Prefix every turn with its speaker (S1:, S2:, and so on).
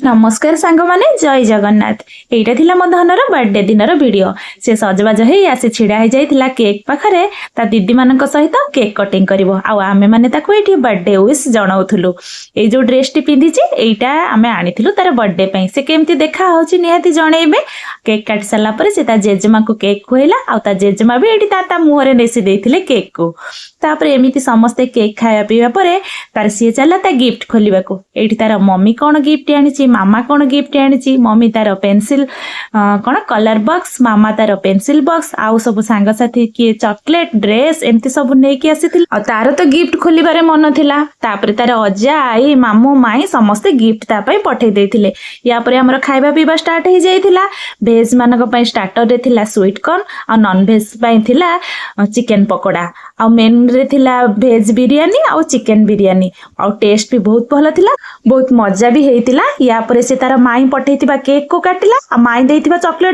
S1: ନମସ୍କାର ସାଙ୍ଗମାନେ, ଜୟ ଜଗନ୍ନାଥ। ଏଇଟା ଥିଲା ମୋ ଧନର ବର୍ଥଡେ ଦିନର ଭିଡିଓ। ସେ ସଜବାଜ ହେଇ ଆସି ଛିଡା ହେଇଯାଇଥିଲା କେକ୍ ପାଖରେ, ତା ଦିଦିମାନଙ୍କ ସହିତ କେକ୍ କଟିଂ କରିବ। ଆଉ ଆମେମାନେ ତାକୁ ଏଇଠି ବର୍ଥଡେ ୱିଶ୍ ଜଣାଉଥିଲୁ। ଏଇ ଯୋଉ ଡ୍ରେସଟି ପିନ୍ଧିଛି, ଏଇଟା ଆମେ ଆଣିଥିଲୁ ତାର ବର୍ଥଡେ ପାଇଁ। ସେ କେମିତି ଦେଖା ହଉଛି, ନିହାତି ଜଣେଇବେ। କେକ୍ କାଟି ସାରିଲା ପରେ ସେ ତା ଜେଜେମାକୁ କେକ୍ ଖୁଆଇଲା ଆଉ ତା ଜେଜେମା ବି ଏଇଠି ତା ତା ମୁହଁରେ ନେସି ଦେଇଥିଲେ କେକ୍ କୁ। ତାପରେ ଏମିତି ସମସ୍ତେ କେକ୍ ଖାଇବା ପିଇବା ପରେ ତାର ସିଏ ଚାଲିଲା ତା ଗିଫ୍ଟ ଖୋଲିବାକୁ। ଏଇଠି ତାର ମମି କ'ଣ ଗିଫ୍ଟ ଆଣିଛି, ମାମା କ'ଣ ଗିଫ୍ଟ ଆଣିଛି। ମମି ତାର ପେନସିଲ କ'ଣ କଲର ବକ୍ସ, ମାମା ତାର ପେନସିଲ ବକ୍ସ, ଆଉ ସବୁ ସାଙ୍ଗସାଥି କିଏ ଚକୋଲେଟ, ଡ୍ରେସ୍ ଏମିତି ସବୁ ନେଇକି ଆସିଥିଲେ। ଆଉ ତାର ତ ଗିଫ୍ଟ ଖୋଲିବାରେ ମନ ଥିଲା। ତାପରେ ତାର ଅଜା, ଆଈ, ମାମୁଁ, ମାଇଁ ସମସ୍ତେ ଗିଫ୍ଟ ତା ପାଇଁ ପଠେଇ ଦେଇଥିଲେ। ୟା ପରେ ଆମର ଖାଇବା ପିଇବା ଷ୍ଟାର୍ଟ ହେଇଯାଇଥିଲା। ଭେଜ ମାନଙ୍କ ପାଇଁ ଷ୍ଟାର୍ଟରରେ ଥିଲା ସୁଇଟ୍ କର୍ନ ଆଉ ନନ୍ ଭେଜ ପାଇଁ ଥିଲା ଚିକେନ ପକୋଡା ଆଉ ମେନରେ ଥିଲା ଭେଜ ବିରିୟାନୀ ଆଉ ଚିକେନ ବିରିୟାନୀ। ଆଉ ଟେଷ୍ଟ ବି ବହୁତ ଭଲ ଥିଲା, ବହୁତ ମଜା ବି ହେଇଥିଲା। ୟା ପରେ ସେ ତାର ମାଇଁ ପଠେଇଥିବା କେକ୍ କୁ କାଟିଲା ଆଉ ମାଇଁ ଦେଇଥିବା ଚକୋଲେଟ